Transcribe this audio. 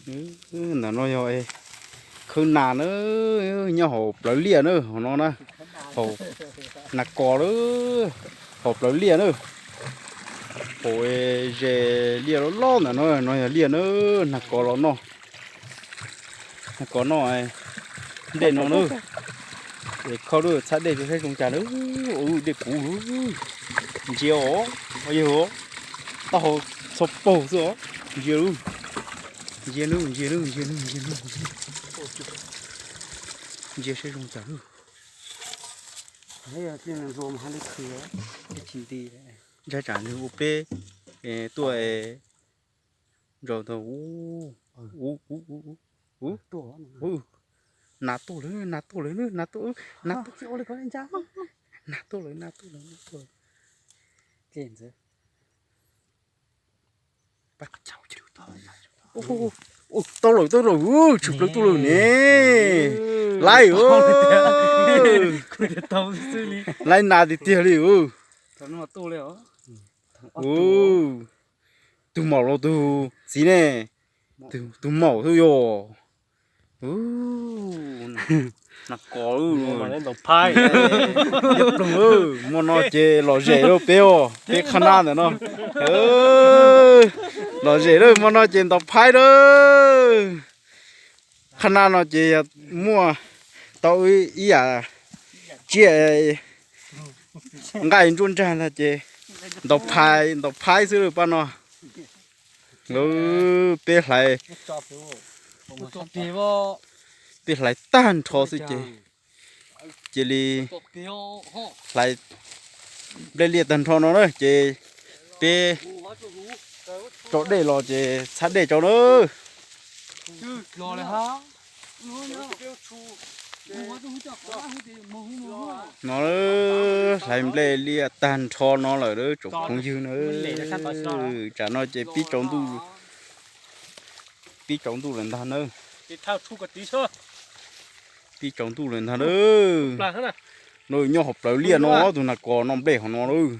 Ntawm no yog khawb nas na, nyob hauv plawv liaj na, hauv no na, hauv nas kos lawm, hauv plawv liaj na, hauv ze liaj loj loj ntawm no, no yog liaj na, nas kos los noj, nas kos noj dej no na. Es khawb lub txhab dej saib zoo cas na, dej puv lawm, ntsia os, yog taub hau txho paug xwb os, ntsia lub, ntsia lub, ntsia lub, ntsia lub, ntsia lub, ntsia saib zoo cas lub. Ntshai tsam nws ua peb tuaj ntsau tau. Ub, ub, ub, ub, ub, nas tuaj lawm, nas tuaj lawm, nas tuaj, nas tuaj, nas tuaj lawm, nas tuaj lawm, nas tuaj lawm. Tau lawm, tau lawm, tshwm plaws tuaj lawm ne. Laib, laib nas tiag tiag li. Tus maum los tus txiv ne? Tus maum xwb yog. Nas kos, ploog, hmo no ces lom zem lawm peb os, peb qhab nab ntawm no. Lom zem lawm, hmo no ces ntaus phaib lawm. Qhab nab no ces yog muaj tau ib yam tsiaj nqaij ntsuab ntsag ntag ces ntaus phaib, ntaus phaib xwb lawm pab no. Peb hlais, peb hlais tag nrho xwb ces, cia li hlais nplej liaj tag nrho no na ces peb tso dej los ces txhab dej tso na. No hlais nplej liaj tag nrho no lawm tsoom phooj ywg na. Tsam no ces pib tsaus ntuj, pib tsaus ntuj lawm ntag na. Pib tsaus ntuj lawm ntag na. No nyob hauv plawv liaj no, tus nas kos noj nplej hauv no lawm.